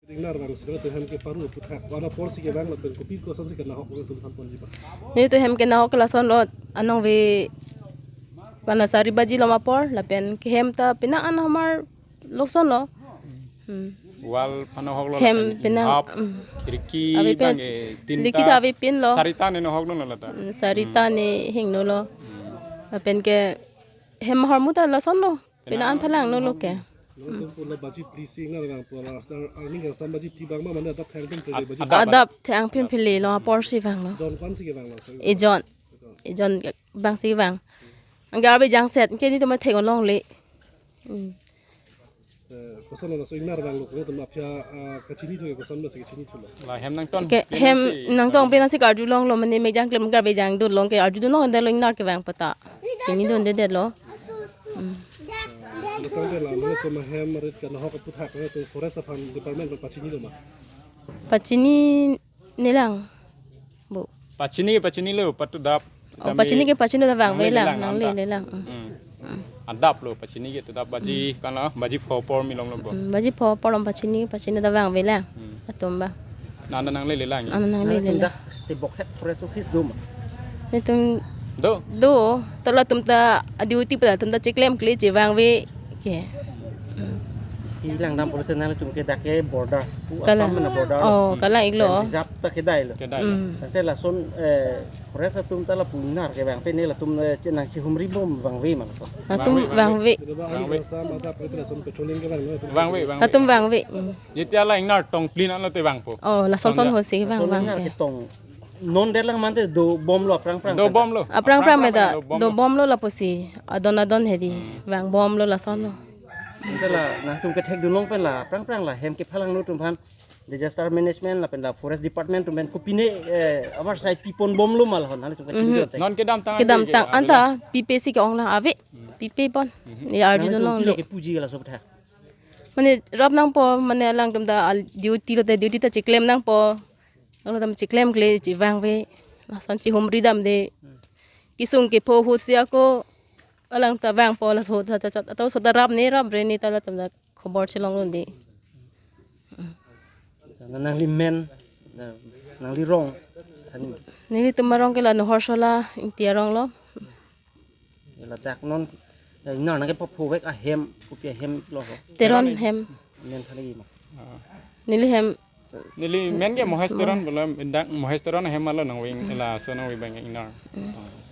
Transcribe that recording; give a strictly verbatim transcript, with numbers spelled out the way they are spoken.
Ingnar vangsi nangtum hem keparu aphuthak, kona apor si kevang lapen kopi kosonsi kenahok nangtum than ponji pa? Nelitum hem kenahok ke lasonlo, anong ave, kona sari baji lom apor, lapen kehem ta penang an hamar lasonlo. Hmm. Wall panohoklo, hem lapen penang, inghap, hmm, khirki ave pen, abang ke tinta, khirki ta avepinlo. Sarita ne nohokdunlo lata. Hmm, sarita ne hingdunlo. Hmm. Lapen ke hem ahormu ta lasonlo. Penang an phalangdunlo ke. Nangtum pulo baji phli si ingnar vangpo, la sar arni kangsam baji phli vang ma, mane adap thang pin phli? Ad-, baji. Adap thang pin phli lo, apor si vanglo. Jon ko-an si kevanglo, sir? Ejon. Ejon abang si vang. Anke arve jangset, anke nelitum athek-un longle. Hmm. Eh, koson lo, laso ingnar vanglo, kono tum aphi, ah, kachinithu ke koson lo si kachinithulo? La hem nangton, ke pin hem si nangton, pin si karju longlo, mane mek jang klem ke arve jang dolo, anke arjudun long, anta lo ingnar kevang pu ta chinidundedetlo. Hmm. Nangtum ke la, mane tum hem arit kenahok aphuthak, mane tum forest aphan department pachinilo ma? Pachininelang, bu. Pachini ke pachinilo, pathu adap. Oh, pachini ke pachini ta vangvelang, nanglelelang, nanglelelang. Hmm. Hmm. Adaplo, pachini ke adap baji, hmm, kona baji pho apor milonglo bo. Hmm, baji pho apor lom pachini, pachini ta vangvelang. Hmm. Atum abang. Nana nanglelelang. Ana nanglelelang. Nangtum dak tebokhet forest office do ma? Nelitum do. Do, ta latum ta duty pu ta latum ta cheklemkle, chevangve ke. Hmm. Si langdam pulote nangtum ke dak ke border. Pu kalang. Assam na border. Oh, hmm, kalang-iklo. Reserve ta kedailo. Kedailo. Hmm. Tangte lason, eh, forest atum ta lapu ingnar kevang pen ne latum, eh, che-, nangchihumri bom vangve ma lason? Latum vangve, vangve. Vangve. Vangve. Assam adap ke lason patrolling kevanglo latum? Vangve, vangve. Latum vangve. Hmm. Jetia la ingnar tong plin anlote vangpo. Oh, lason son ho si vang, lason vang ingnar ke. Ketong non derlang mante dobomlo aphrang aphrang. Dobomlo. Aphrang aphrang, aphrang meda, dobomlo. Dobomlo lapusi. Adon adon hedi. Hmm. Vangbomlo lasonlo. Ante la nangtum kethekdun long pen la aphrang aphrang la hem kephalangno atum aphan, disaster management lapen la forest department atum pen kopine, eh, oversight piponbomlo ma lahon, nangtum kachinidun te? Mhm. Non kedamtang, kedamtang ante ke, anta pipe si ke-ong la ave. Hmm. Pipe pon. Mhm. Ye arjudun longle. Nangtum pilo kepuji ke laso aphuthak? Mane rap nangpo, mane alangtum ta al duty lote duty ta cheklem nangpo. Alangtum cheklemkle, chevangve. Lason chihumri damde. Kesung kepho ahut si ako alang ta vangpo, laso ahut ta chot chot. Ato so ta rap ne, rap re ne ta latum ta khobor chelongdunde. Na nangli men, na nangli rong, ani? Nelitum arong ke la Nohor Sola Ingti arong lo. Ladak non, eh, ingnar nangkepaphovek ahem, kopi ahem lo ho? Teron hem. Men thanji ma? Ah. Neli hem. Neli men ke Mohes Teron, belum, dak Mohes Teron ahem alo nangveng, hmm, laso nangveng abang ingnar. Hmm. Ah.